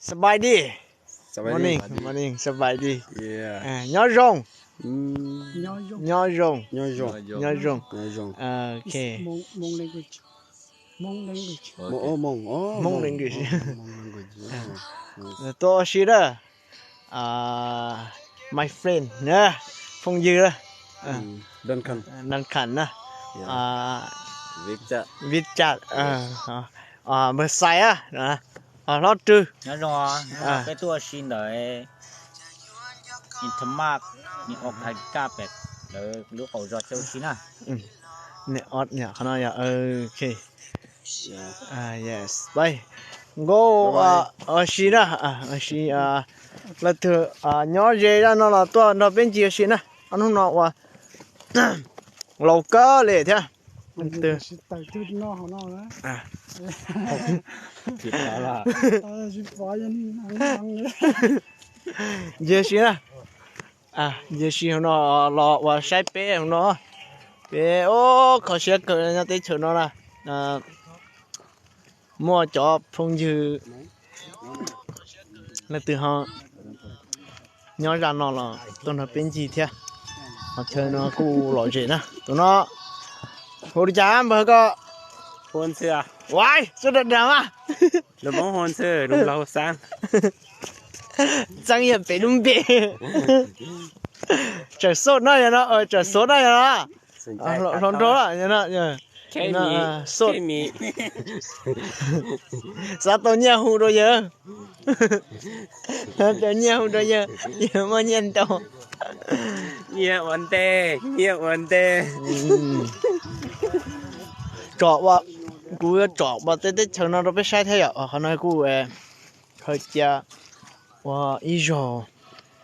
สบายดี Morning, morning, สบายดี Nyob zoo. Nyob zoo. Nyob zoo. Nyob zoo. Ok. Hmong language. Tuaj ua si na. My friend, phooj ywg na. Nab Kham na. Vib Cam, npawg Xais, hlob Rwg. Nyob zoo, peb tuaj ua si ntawm Intermark, New York, Connecticut, lawv lub qaum zos chaw ua si na. Qhov no yog, ok. Nkauj, ua si na, ua si. Leej twg nyob ze zaj no los tuaj nrog peb ncig ua si na. Ob hnub no ua laus kawg li thiab. Ncig ua si na. Ncig ua si hauv no los ua saib peb hauv no. Peb kho siab kawg nyob teb chaws no na. Muaj cov phooj ywg leej twg ho nyob zaj no los tuaj nrog peb ncig thiab. Qhov chaw no kuj lom zem na. Tus no hu li cas npawg ko? Ua, txawj dag dag mas. Txeeb yog pem lub npe. Tsawm xoj no yog no, tsawm xoj no yog no. Hluas nraug, xav tau nyiaj hu rau yawg. Xav tau nyiaj hu rau yawg, yawg muaj nyiaj ntau. Nyiaj ua ntej, nyiaj ua ntej. Tsom ua, kuv yuav tsom ua tej teb chaws no rau peb saib thiab yom. Qhov no kuj khaws cia ua ib zaug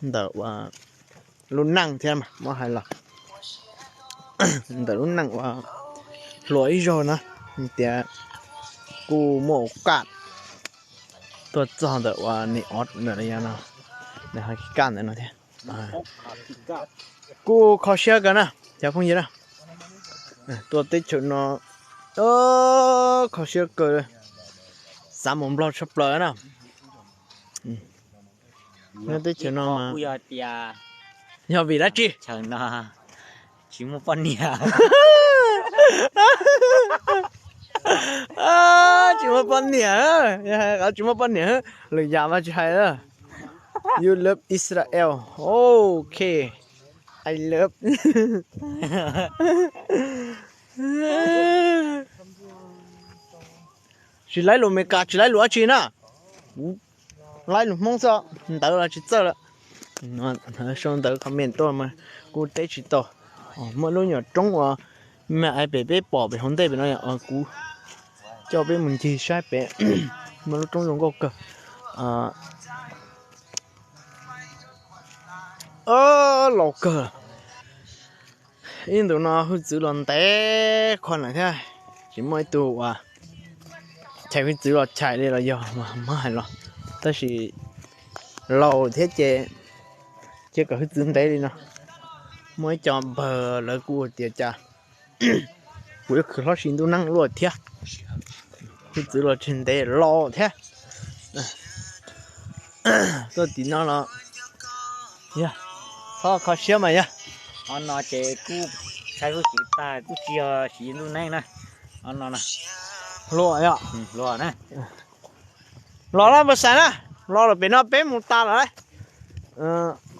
ntawm ua lub neej thiab mas muab hais los ntawm lub neej ua hluas ib zaug na, tias kuj muaj ua kaj tuaj txog ntawm ua New York ntawm no, Connecticut ntawm no thiab. Kuj kho siab kawg na cov phooj ywg na, tuaj teb chaws no kho siab kawg, xav mus Nplog tshaj plaws na. Nyob teb chaws no mas yog vim dab tsi? Tsis muaj poj niam. Tsis muaj poj niam, tsis muaj poj niam, lwm yam mas tsis hais. You love Israel. Ok. I love. Tsis laib lus Amelikas, tsis laib lus dab tsi na. Laib lus Hmoob xwb, ntawv los tsis txawj lawm. Sau ntawv comment tuaj mas kuv teb tsis tau. Muaj lub nyuam roob uas me me pem peb pom pem hauv ntej pem no, kuv coj peb mus ncig saib pem. Muaj lub roob zoo nkauj kawg. Laus kawg. Ib ntus no hwj txwv los ntev qhov ntawd thiab, tsis muaj ib tug uas chais hwj txwv los chais li los yog mas muab hais los, tab sis laus thiab ces cia kom hwj txwv ntev li no. Muaj ib co npawg lawv kuj tias cas kuv yuav khwv hlob si ntuj neeb luaj thiab, hwj txwv los tsis ntev laus thiab. Tuaj tim no los yog txhob kho siab mas yog. Qhov no ces kuj saib hwj txwv tag kuj tsis yog siv ntuj neeb na. Qhov no hluas yom. Hluas na. Los lawm npawg Xais na, los lawm pem no peb mus tas lawm lauj.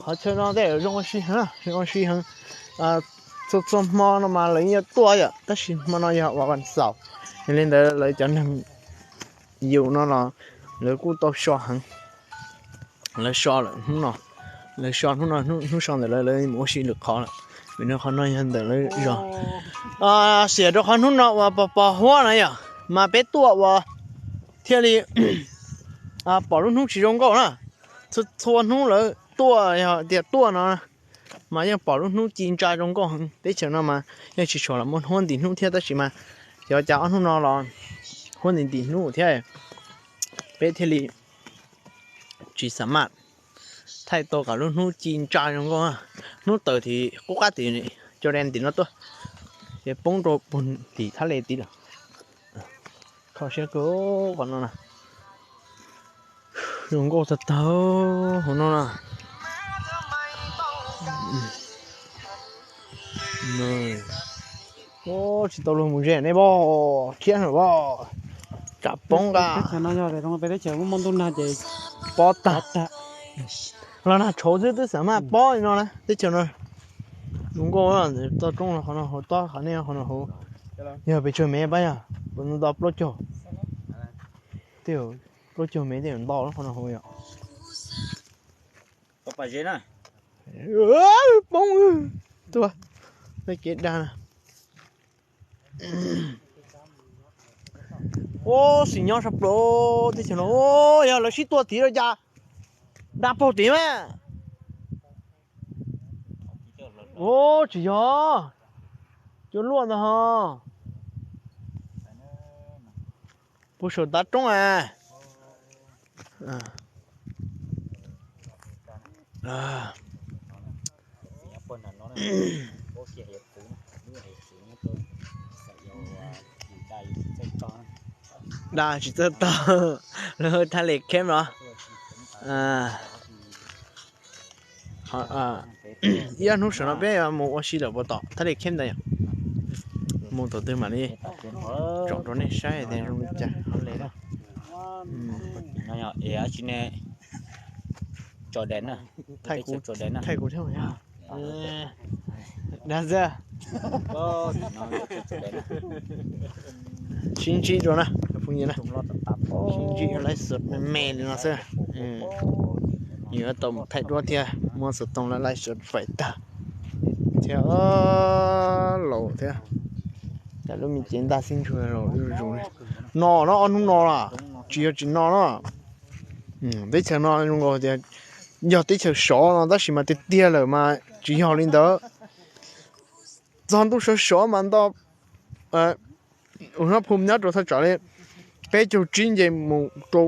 Qhov chaw no tej zoo ua si heev, zoo ua si heev. Txhua txhua hmo no mas lawv yeej tuaj yom, tab sis hmo no yog uas vas xaum, yog li ntawd lawv cov neeg yus no los lawv kuj tau so heev. Lawv so lawm hnub no, lawv so hnub no, hnub so ntawm lawv, lawv mus ua si lwm qhov lawm. Vim no qhov no yog ntawm lawv zos. Xiam rau qhov hnub no uas pos pos huab na yom, mas peb tuaj uas thiaj li pom lub hnub tsis zoo nkauj na. Txhua txhua hnub lawv tuaj, yog tias tuaj no mas yeej pom lub hnub ci ntsa zoo nkauj heev. Teb chaws no mas yeej tsis tshua los muaj huab ntim hnub thiab, tab sis mas xyov cas ob hnub no los huab ntim ntim hnub thiab, peb thiaj li tsis xav maj thaij tau kom lub hnub ci ntsa zoo nkauj. Hnub tawm tim qub qab tim Jordan tim no tuaj, ces poob rau puag tim thab le tid lawm. Kho siab kawg qhov no na. Zoo nkauj tag tag hauv no na. Tsis tau luag mus ze nej pom, khiab na pom, tsam poob nqa. Pob tag, los nag tshauv xwb twb xav maj pob li no na teb chaws no. Zoo nkauj, toj roob qhov no hauv, toj qhov nej qhov no hauv. Yog pes tsawg mev pab yog, kuv nto plaub caug, plaub caug mev tej zaum nto qhov no hauv yom. Poob tuaj, kev dag na. Ua xim nyob sab plaws teb chaws no, yog lawv sib tua tid los cas, dag paug tid mas. Ua tsis yog, cua luaj ntag ho. Puag saum tav roob a. Dag tsis txawj tog, lawv thaj les khem los. Ib ob hnub saum no peb mus ua si lawm puas tom thaj les khem ntawd yom. Mus tom twg mam li tsom rau nej saib tias zoo li cas. Thaij kuv thiab. Dag xwb. Sib ntsib dua na phooj ywg na, sib ntsib ua laiv xwm me me li no xwb. Yuav tau mus thaij duab thiab muab xov tooj laiv xwm faim tag thiab, laus thiab. Cas lub me cev ntaj xib ntsuag laus zuj zus li no no, ob hnub no las, tsis yog tsis no no. Teb chaws no zoo nkaus tias yog teb chaws sov no tab sis mas tiag tiag lawm mas tsis yog li ntawd. Txog ntuj sov sov mas nto, ua no phum nyob rau thaj tsam li peb caug tsib nce mus rau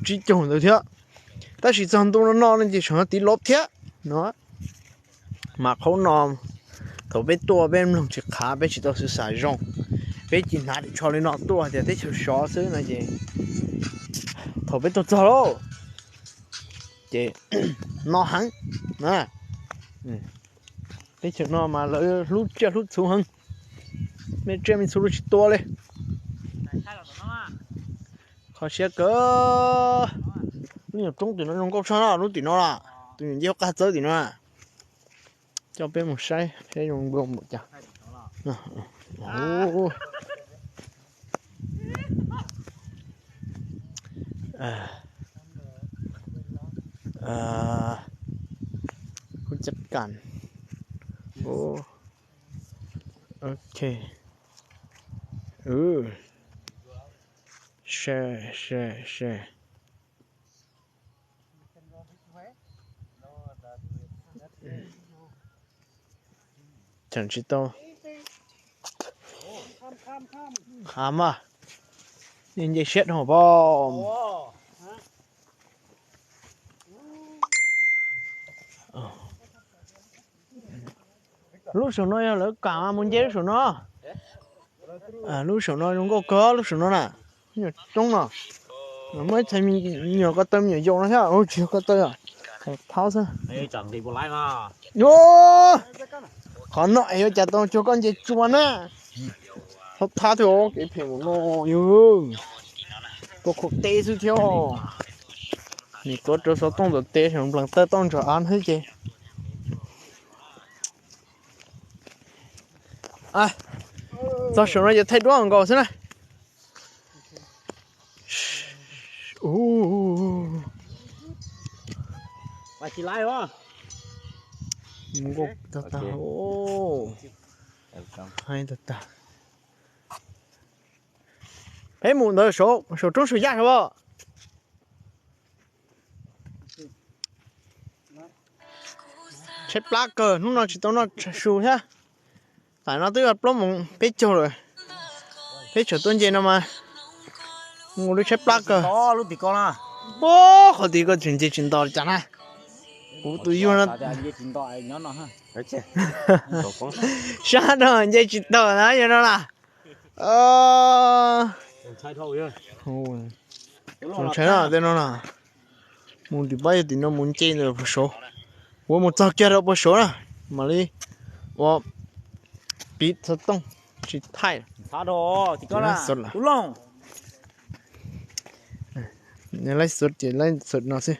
tsib caug ntawd thiab. Tab sis txog ntuj no no no ces sov no tiv lov thiab no. Mas qhov no thaum peb tuaj peb mloog tsis qhav, peb tsis tau xwv xam zoo, peb cia hnav ris tsho li no tuaj tias teb chaws sov xwb no ces thaum peb tuaj txog lauj ces no heev. Teb chaws no mas lawv hlub tsiaj hlub txhu heev, me tsiaj me txhu lawv tsis tua li. Kho siab kawg. Lub nyuam roob tim no zoo nkauj tshaj na, lub tim no las, tus nyuam ncej qab txawb tim no. Coj peb mus saib saib zoo nkauj npaum cas. Kuv cab kam. Ok. Share, share, share. Cheem tsis tau. Hav mas, nce siab dhau pom. Lub saum no yog lawv kam mus nce lub saum no. Lub saum no zoo nkauj kawg lub saum no na. Nyuam roob no, muaj ib txhais me nyuam ko taw me nyuam yaus no thiab, tsis yog ko taw, thaub xwb. Qhov no es yuav cas tau cuag koj nce tsua na. Thaub thab thiab kev phem mus no yog tua khaum teb xwb thiab. Nim tuav rawv xov tooj ntawm tes saum nplees taw toj ntsam av thiab ces. Txog saum no ces thaij duab nkaus xwb na. Nkauj tag tag, haib tag tag. Peb mus ntawd saum roob saum yaj saum as. Tshaib plab kawg, hnub no tsis tau noj su thiab. Tam no twb plaub moos peb caug lawm. Peb tseem tuaj nce no mas mus lub tshaib plab kawg. Ub, qhov tid koj tseem nce tsis nto li cas na. Kuv tus yug no, sab no nce tsis tau na yog no na. Ntshai no tej no na. Mus tim pab yog tim no mus nce ntawm puag saud. Ua mus txog kiag rau puag saud na, mam li ua piv xov tooj tsis thaij. Laib xwb ces laib xwb no xwb,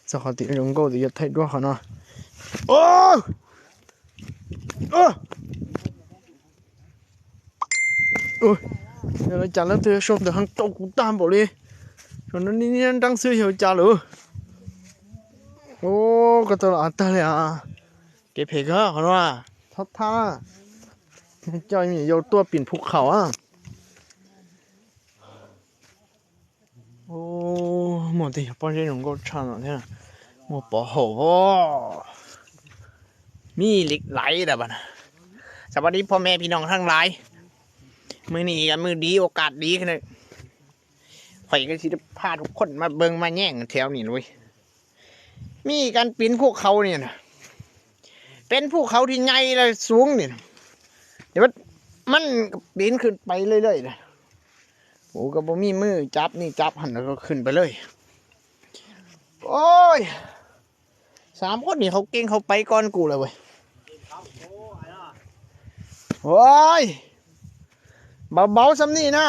txog qhov tim zoo nkauj tim yuav thaij duab qhov no. Lawv cas lawv twb sau ntawm heev rau kuv tag npaum li. Sau no nib nrab xwb yog cas lawm. Koj tau los tag li. Kev phem kawg qhov no, txhob thab. Coj me nyuam yaus tuaj pim phuv khaum. Muaj tej yog pob zeb zoo nkauj tshaj no thiab. Muaj pov haum, me li laiv. Sawv daws phooj ywg phim noog thaj laiv, mws ni mws di ua kas di, phooj ywg sawv daws phaj rub khuj maj npeej maj nyeej thiab ni lawm. Mib kas pib phuv khaum ni, peb phuv khaum thi nyai lawm xub ni, maj kas pib khwm pais lawm lawm. Kuv koj puas mij mws cab ni cab heev khwm pais lawm. Xav muab nim hauv keeb hauv paib koj kuv lawm. Npaum npaum xam ni na.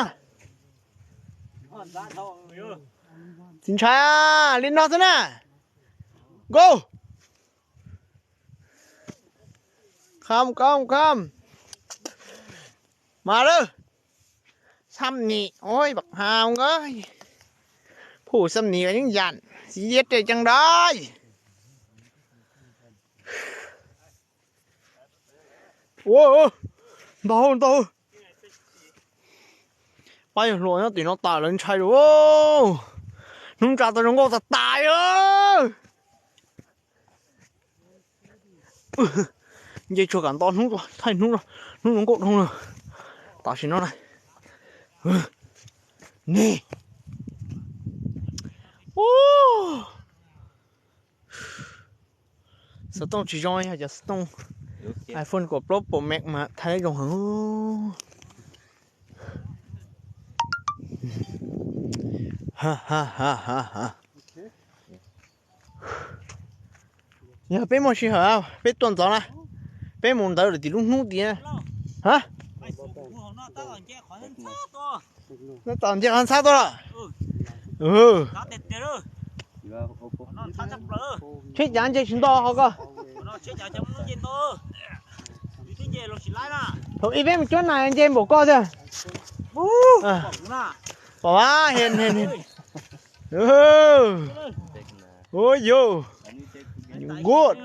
Tsis ntshai, li no xwb na. Go. Kham kham kham. Mas lawm. Xam ni, oj, pab hau nkawd. Phuv xam ni yeej yam, txiv yeeb tej ceeb dai. Ua, ntau ntau. Pab yawg hluas nyob tim no tas lawv ntshai lawm. Hnub nra tau zoo nkauj tas tas. Nce tsuag kam nto hnub, thaij hnub, hnub zoo nkauj dhau lawm. Tam sim no na. Ni. Xov tooj tsis zoo, yog cov xov tooj iPhone kaum plaub Pro Max mas thaij zoo heev. Yog peb muaj sij hawm peb tuaj ntxov na, peb mus ntawd lawm tim lub hnub tiag. Ha, tab tom nce qhov ntxhab tuaj los? Tsheb cav nce tsis nto ho koj. Thaum ib peb mus cuab nas nce npaum koj tiag. Pom mas, heev heev. Ua yus, good,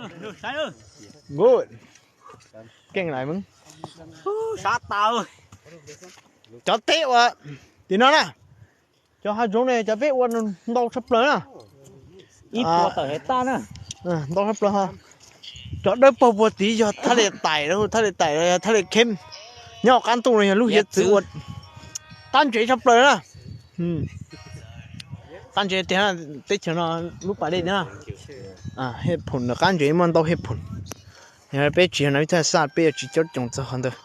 good. Keej lais mog. Cov teb uas tim no na, cov hav zoov ne cov peb ua ntau tshaj plaws na. Ib puas tawm hev tag na. Ntau tshaj plaws ho. Cov dawb paug puag tid yog thaj li tais, thaj li tais, thaj li khem. Nyob qab ntuj no yog lub hiav txwv ua qab ntsev tshaj plaws na. Qab ntsev tiag, teb chaws no lub pas dej na. Hej phoom ntawm qab ntsev muaj ntau hej phoom. Yog peb tsis yog nas vib thaj xaj peb yuav tsis cob coos txog qhov ntawd.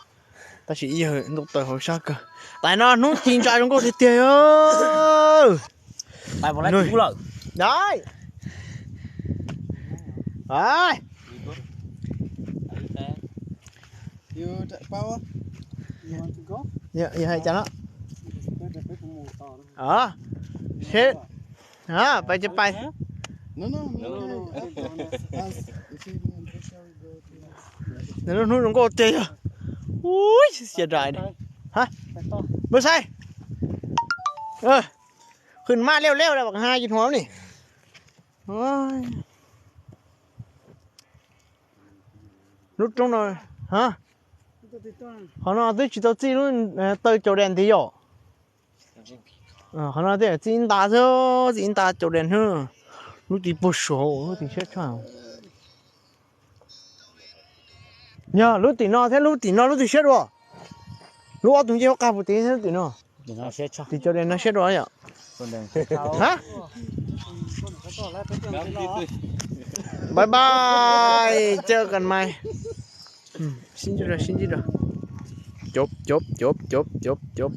Tab sis ib yawg ntuj taws hauv sab kawg. Tais no hnub ci ntsa zoo nkauj tiag tiag. Yog hais cas no? Seb, pais tsis pais? Nws lub hnub zoo nkauj tiag yog. Ui, xia rais. Ha, npawg Saib, qhwv maj liaj liaj lawm, ha, yus hnuav ni. Lub roob no, ha, qhov no twb tsis tau txij lub taw caum daim ntiv yom. Qhov no twb txij ib nta xwb, txij ib nta caum daim hnub. Lub tim puag saud, lub tim siab tshaj. Yog lub tim no thiab lub tim no lub twg siab dua? Lub ob tug ncej huab qag puag tid thiab lub tim no. Tim caum daim no siab dua yom. Ha, bye bye, cia kag mais. Sib ntsib rau, sib ntsib rau. Cov cov cov cov cov cov.